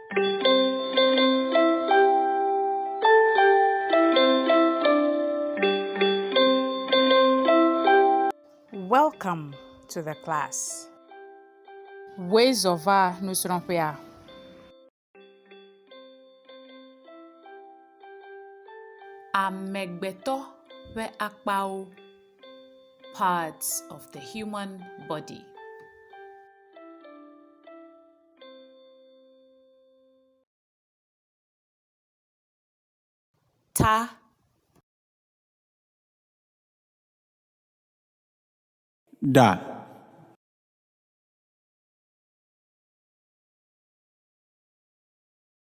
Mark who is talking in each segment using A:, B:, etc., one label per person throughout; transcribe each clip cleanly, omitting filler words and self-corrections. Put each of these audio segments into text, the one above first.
A: Welcome to the class. Wòe zɔ va nusrɔ̃ƒea. Amegbetɔ ƒe akpawo, parts of the human body. Ta.
B: Ɖa.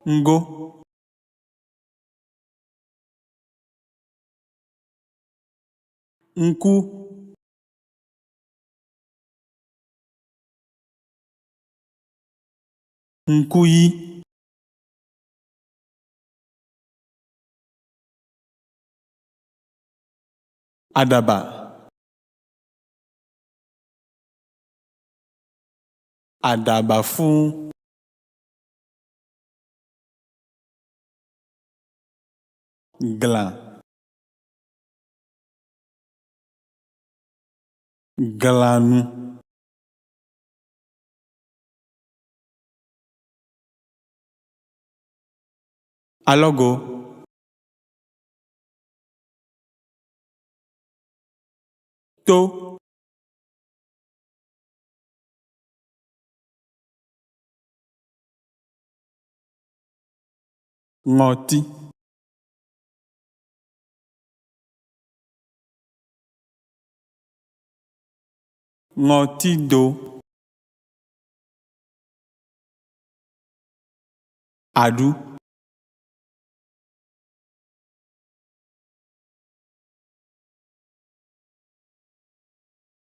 B: Ŋgo. Ŋku. Ŋkuyi. Aɖaba. Aɖaba fũ. Glã. Glãnu. Alɔgo. To. Ŋɔti. Ŋɔtido. Aɖu.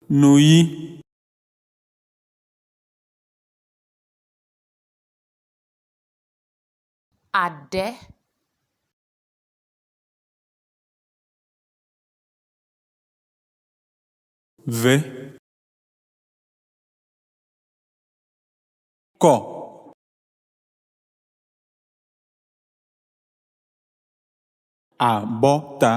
B: Nuyi.
A: Aɖe.
B: Ve. Kɔ. Abɔta.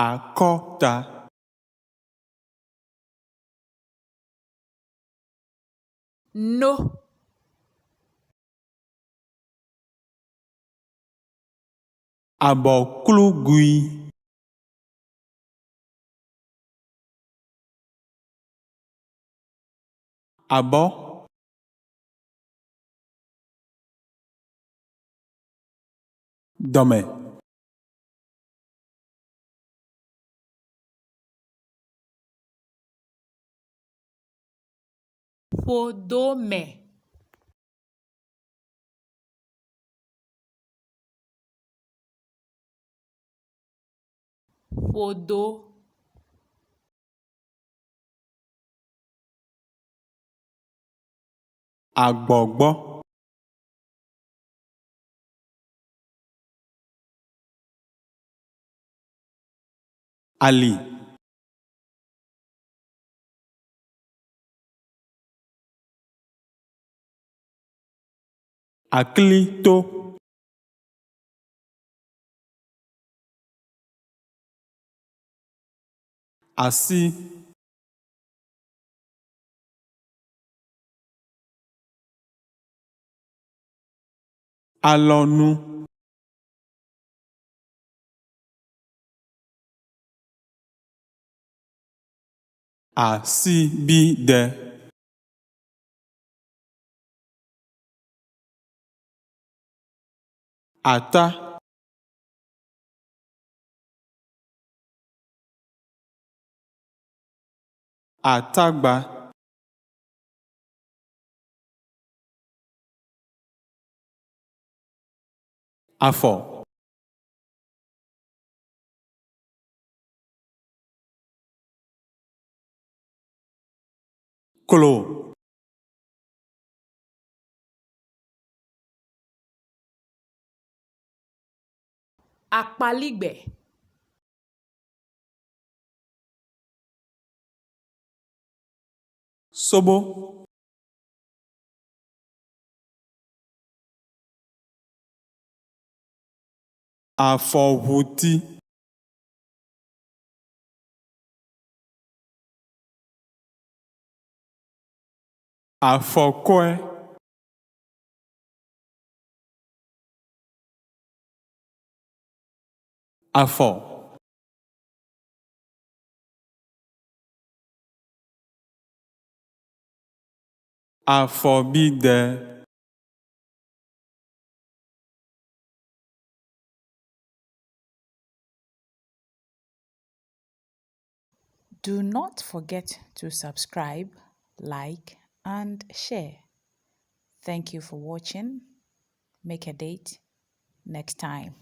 B: Akɔta.
A: No.
B: Abɔklugui. Abɔ. Dɔme.
A: Ƒodome. Ƒodo.
B: Agbɔgbɔ. Ali. Aklito. Asi. Alɔnu. Asibide. Ata. Atagba. Afɔ. Klo.
A: Akpaligbe.
B: Sobo. Afɔʋuti. Afɔkɔe. Afɔ. Afɔbidɛ.
A: Do not forget to subscribe, like, and share. Thank you for watching. Make a date next time.